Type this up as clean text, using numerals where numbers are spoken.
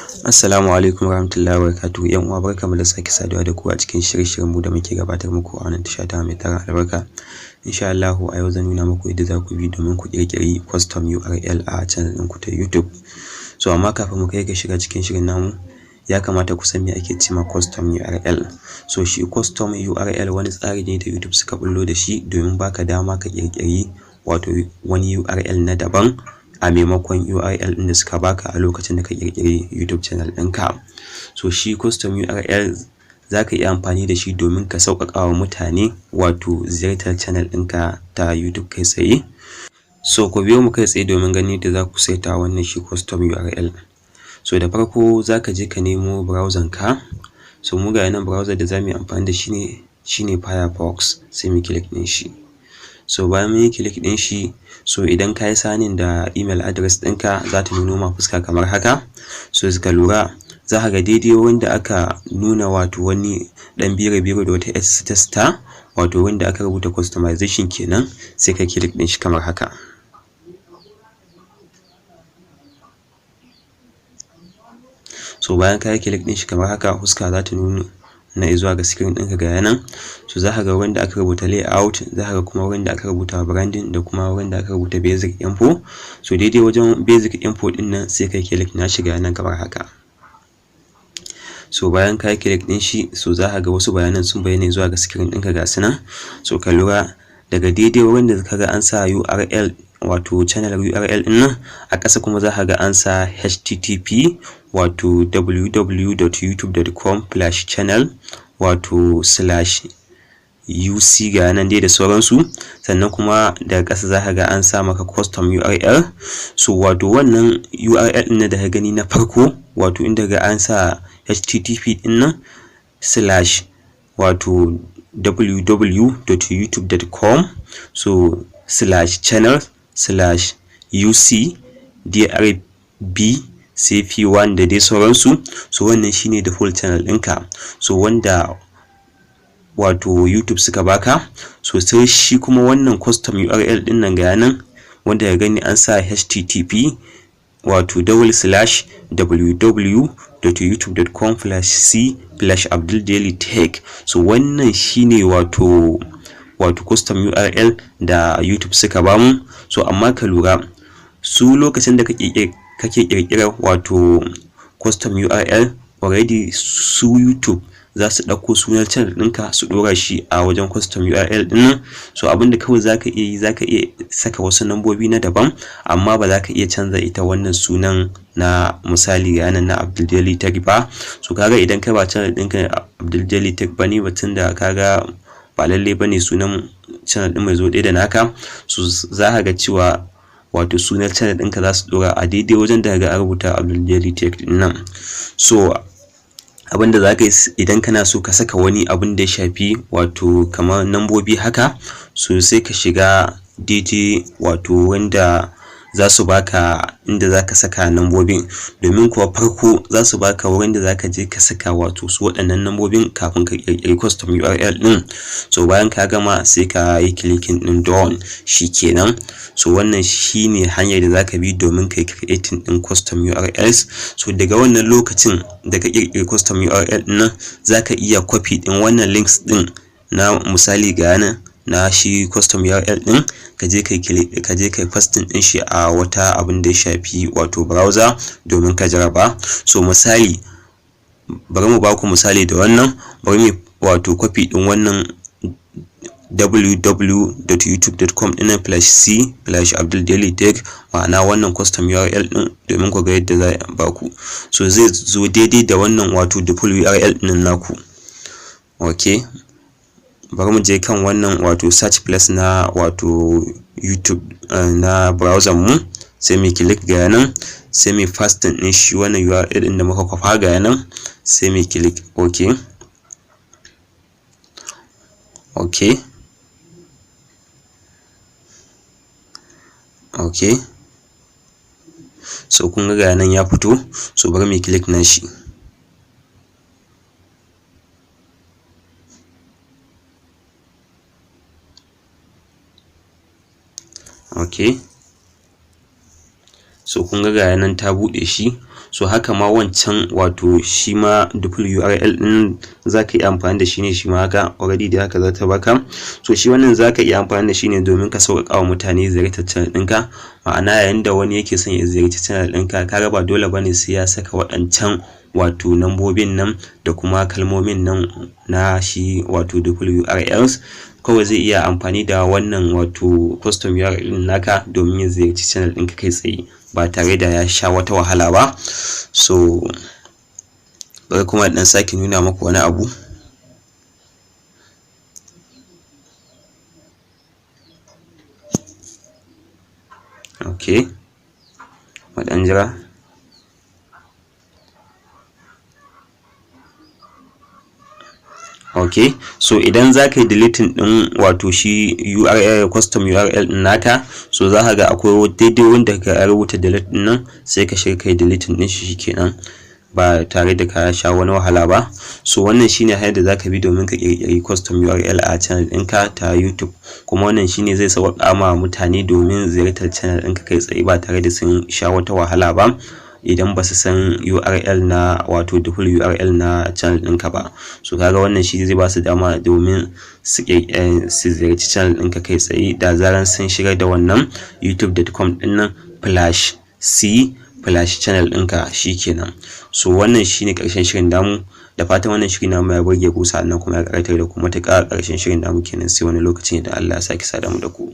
Assalamu alaikum warahmatullahi wabarakatuh. Yan uwa, barkamu da sake saduwa da ku a cikin shirye-shiryen mu da muke gabatar muku a wannan tasha ta mai tarin albarka. Insha Allahu a yau zan nuna muku yadda za ku bi domin ku ƙirƙiri custom URL a channel ɗinku ta YouTube. So amma kafin mu kai ga shiga cikin shirin namu, ya kamata ku san me ake ce ma custom URL. So shi custom URL wani tsari ne da YouTube suka bullo da shi domin baka dama ka ƙirƙiri wato wani URL na daban a maimakon URL ɗin da suka baka a lokacin da ka ƙirƙiri YouTube channel ɗinka. So shi custom URL za ka iya amfani da shi domin ka sauƙaƙa wa mutane wato ziyartar channel ɗinka ta YouTube kai tsaye. So ku biyo mu kai tsaye domin ganin yadda za ku saita wannan shi custom URL. So da farko za ka je ka nemo browser ka. So mu ga nan, browser da za mu yi amfani da shi ne shine Firefox, sai mu click ɗin shi. So bayan mun yi click ɗin shi, so idan ka yi sign in da email address ɗinka, za ta nuno ma fuska kamar haka. So ka lura, za ka ga daidai wanda aka nuna wato wani ɗan biro-biro da wata star, wato wanda aka rubuta customization kenan, sai ka click ɗin shi kamar haka. So bayan ka yi click ɗin shi kamar haka, fuska za ta nuna na zuwa ga screen ɗinka, ga nan. So za ka ga wanda aka rubuta layout, za ka ga kuma wanda aka rubuta branding, da kuma wanda aka rubuta basic info. So daidai wajen basic info ɗin nan sai kai click na shi, ga nan kamar haka. So bayan ka yi click ɗin shi, so za ka ga wasu bayanan sun bayyana zuwa ga screen ɗinka, ga su nan. So ka lura, daga daidai wurin da ka ga an sa URL, wato channel URL ɗin nan, a ƙasa kuma za ka ga an sa http wato www.youtube.com/channel wato /uc, ga nan dai da sauransu. Sannan kuma daga ƙasa za ka ga an sa maka custom URL. So wato wannan URL ɗin da ka gani na farko, wato inda ga an sa http ɗin nan slash wato www.youtube.com so /channel/uc drb cp1 da dai sauransu, so wannan shine default channel ɗinka, so wanda wato YouTube suka baka. So sai shi kuma wannan custom URL ɗin nan, ga nan wanda ya gani an sa http wato //www.youtube.com/c/abdulDailyTech. So wannan shine wato custom URL da YouTube suka bamu. So amma ka lura, su lokacin da kake kirkira wato custom URL, already su YouTube za su ɗauko sunan channel ɗinka su ɗora shi a wajen custom URL ɗin nan. So abinda kawai zaka iya yi, zaka iya saka wasu nambobi na daban, amma ba za ka iya canza ita wannan sunan na misali ga nan na Abdul Daily Tech ba. So kaga idan kai ba channel ɗinka Abdul Daily Tech bane ba, tunda kaga ba lalle bane sunan channel ɗin mai zo ɗaya da naka, so za ka ga cewa wato sunan channel ɗinka za su ɗora a daidai wajen da ga rubuta Abdul Daily Tech ɗin nan. So abinda za ka yi idan kana so ka saka wani abin da ya shafi wato kamar nambobi haka, so sai ka shiga daidai wato wanda za su baka inda za ka saka nambobin, domin kuwa farko za su baka wurin da za ka je ka saka wato su waɗannan nambobin kafin ka ƙirƙiri custom URL ɗin. So bayan ka gama, sai ka yi clicking ɗin done, kenan. So wannan shine hanyar da za ka bi domin ka yi creating ɗin custom URLs. So daga wannan lokacin da ka ƙirƙiri custom URL ɗin nan, za ka iya copy ɗin wannan links ɗin na misali ga nan na shi custom URL ɗin, ka je kai pasting ɗin shi a wata abin da ya shafi wato browser domin ka jaraba. So misali, bari mu baku misali da wannan. Bari mu wato copy ɗin wannan www.youtube.com ɗin /c/abdulDailyTech, ma'ana wannan custom URL ɗin, domin ku ga yadda za a baku. So zai zo daidai da wannan wato default URL ɗin naku. Okay, bari mu je kan wannan wato search place na wato YouTube na browser mu, sai mu click ga nan, sai mu pasting din shi wannan URL din da muka kwafa, ga nan, sai mu click Okay. So kun ga nan ya fito. So bari mu click na shi. Okay, so kun ga nan ta buɗe shi. So haka ma wancan, wato shi ma default URL din zaka iya amfani da shi ne shi ma haka. Already da haka za ta baka. So shi wannan zaka iya amfani da shi ne domin ka sauƙaƙa wa mutane ziyartar channel ɗinka. Ma'ana, yayin da wani yake son ya ziyarci channel ɗinka, kaga ba dole bane sai ya saka waɗancan wato nambobin nan da kuma kalmomin nan na shi wato default URLs. Kawai zai iya amfani da wannan wato custom URL naka domin ya ziyarci channel ɗinka kai tsaye ba tare da ya sha wata wahala ba. So bari kuma ɗan sake nuna muku wani abu. Okay, mu ɗan jira. Ok, so idan za ka yi deleting din wato shi URL, custom URL din naka, so za ka ga akwai daidai wanda ka rubuta delete din nan, sai ka shiga kai deleting din shi, shikenan, ba tare da ka sha wani wahala ba. So wannan shine hanyar da zaka bi domin ka kirkiri custom URL a channel ɗinka ta YouTube. Kuma wannan shine zai sauƙaƙa ma mutane domin ziyartar channel ɗinka kai tsaye ba tare da sun sha wata wahala ba idan ba su san URL na, wato default URL na channel ɗinka ba. So kaga wannan shi zai ba su dama domin su ziyarci channel ɗinka kai tsaye da zaran sun shigar da wannan youtube.com ɗin nan /c/ channel ɗinka, shikenan. So wannan shine ƙarshen shirin namu. Da fatan wannan shiri namu ya burge ku, sa'annan kuma ya ƙayatar da ku matuƙa. Ƙarshen shirin namu kenan, sai wani lokacin idan Allah ya sake sada mu da ku.